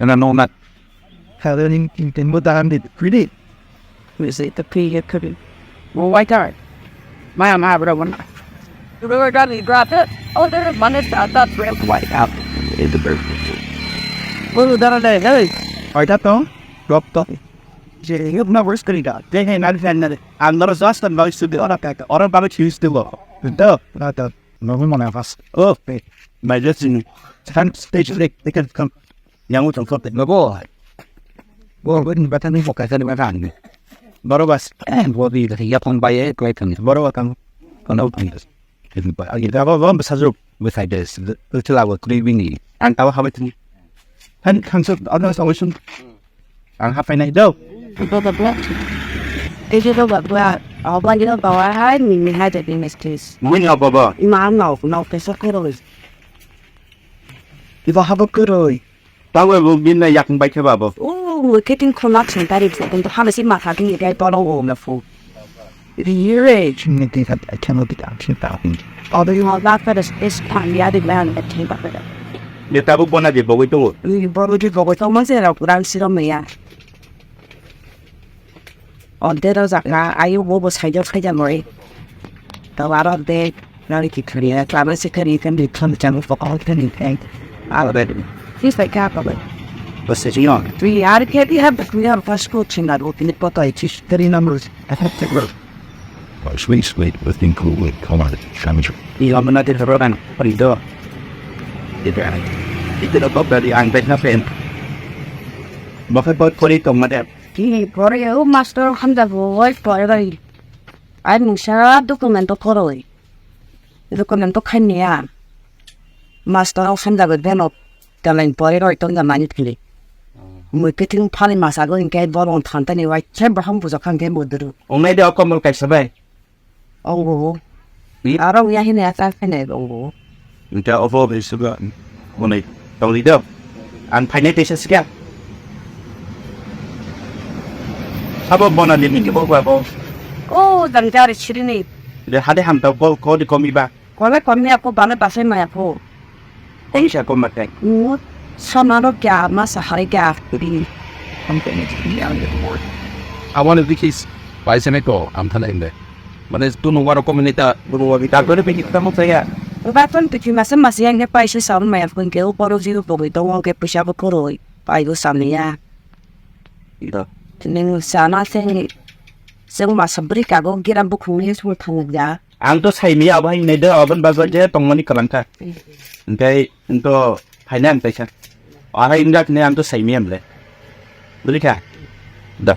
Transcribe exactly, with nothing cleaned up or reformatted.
Kana no na. Kaya ni tin mo dahan di. Pretty. We say the pretty. Well, why can't? My, my, bro, one. You really got me, drop it. Oh, there's money. That's real white out. In the bird. Well, that day, hey. Why that though? Drop the. Je, you have no worse than that. They ain't not that. I'm not a Zostan, but it's to be on a pack. Or a barbecue still. No, not that. No, we want to have us. Oh, hey. My destiny. Time stage, they, they can come. Yang ucung kau tengah boy. Boy, boy, ni batang ni bukan saya batang ni. Baru bas, eh, boy, di dari yapon baye, kau itu ni. Baru batang, kau tahu ni. Jadi, boy, lagi dah, boy, boy, besar jauh, besar deh. Itu lah, boy, kau ini. Ang tahu apa itu. Kan, kan, so, ada solution. Ang hapai nai do. Ejero ba ba, aw ba jero ba wa hai ni ni hai de business case. Mui no baba. Ima no no pesa kero. Iba habo kero. Tawe bo minna yak bai khe babo. Oh, keting khona chentari se to hama si ma kha ki gai to lo na fu. Rich. Although you are not for the space time, the other man at the table. Ni tabuk bona je bogoi tongo. Ni bogoi je bogoi tongo, se rok rang siro meya. Onte rok jakna, ayo bo bo saijak saijak moi. To aro de, nari ki khari, klama se khari, kan de kham chang fo kong khari, kan. Aro de. He's like, "Kappa." Bas se jino. Three, are ke bhi have, we have first coaching, aro kini poto ai chis, three numbers. Sweet, sweet, with include, come on, sandwich. Iya, mana de roran, parido. Ito, ito na top dari ang bek na pen. Bakit pot pori tong madam? Ki pori, o master hamda bo, oi pori bai. Ai mungsa document to koroi. Document to khaimya. Master o hamda bo beno. Taleng pori roi tong da mani phili. Mui kiting phali masa go inke borong thantani wai khe baham bujo khang khe muduru. Ongnai de o komol kaisa bai. Ongo. Ni? Aro ya hine ata hine ongo. Inta ofo be suga. Onai tongli do. Ang phainai teisa siga. Abo bona ni mingi bo bo. O dang jari chirini. De hade hamta bol ko di komi ba. Kole kami ako bale basai maya ko. Teisa ko makai. Ngu sama ro kya ma sahari kya. Company to be on the board. I want to be his vice and go. I'm telling them. Mane tu no waro komi neta. Bunuwa kita ko de peki kita mo saya. Baton peki masa masa yang ne paisa saun maya ko ke uporo jiru pogoi to ke pisa bo koroi. Pai go samya. Ito. Ning sana se. Se masa bri ka go gira bukhung ni sul thang ja. Ang to saimaya abo hai nai da, aboni bagwi je tongmani kwlangkha. Hwnkhe to phaina ang taisa. Ahai wngya hwnwi ang to saimaya mle. Bulikha? Da.